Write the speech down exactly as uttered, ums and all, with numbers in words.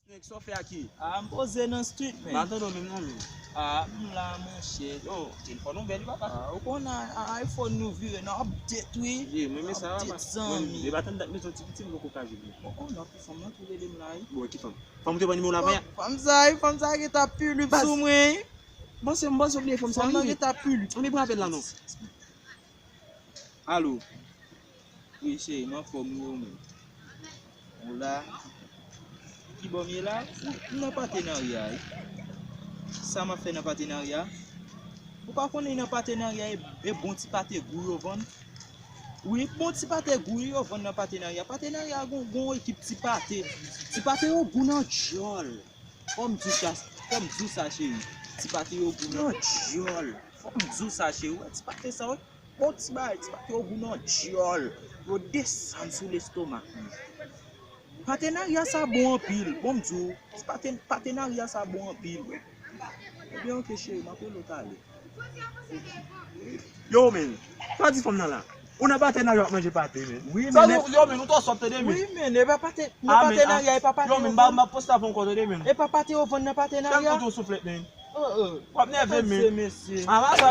Nèg, sa w fè a ki? Ah, m poze nan street, man. M pa tande w menm non, men. Ah, m la, monchè. Yo, telefòn ou bèl wi, papa. Ah, ou konn a, a iPhone nou vire nan update wi. Ye, mwen men sa, papa. Update, zanmi. Mwen, e pa tann dat, men se yon ti piti m poko ka jwenn li. Ou konn anpil fanm nan tou rele m la wi. Bon, ki fanm? Fanm ou te pran nimewo l avè a? Fanm sa wi, fanm sa ki t ap pilip sou mwen wi. Baz, m panse, m panse w bliye fanm sa wi. Fanm nan ki t ap pilip. Ann pran apèl la non. Alo. Wi, cheri, m anfòm wi, ou menm? Ou la? Ki bò m ye la? M nan patenarya wi. Sa m ap fè nan patenarya? Ou pa konnen nan patenarya e, e bon ti pate gou yo vann? Wi, bon ti pate gou yo vann nan patenarya. Patenarya gon, gon ekip ti pate. Ti pate yo gou nan djòl. Fò m di w sa, fò m di w sa, cheri. Ti pate yo gou nan djòl. Fò m di w sa, cheri. Ou wè ti pate sa, wi. Bon ti bagay, ti pate yo gou nan djòl. Yo desann sou lestomak mwen. Patenarya sa bon anpil. Bon, m di w, ti pate, patenarya sa bon anpil, wi. Ebyen, oke, cheri, m ap rele w talè. Yo, men, pa di fanm nan la. Ou nan patenarya w ap manje pate, men. Wi, men. Yo, men, ou twò sòt, tande, men. Wi, men, e pa pate, nan patenarya, e pa pate yo vann. Yo, men, m ap poste avè w ankò, tande, men. E pa pate yo vann nan patenarya. Fè m koute yon souflèt, men. W ap nève m, men. Mesye, mesye. Ama sa.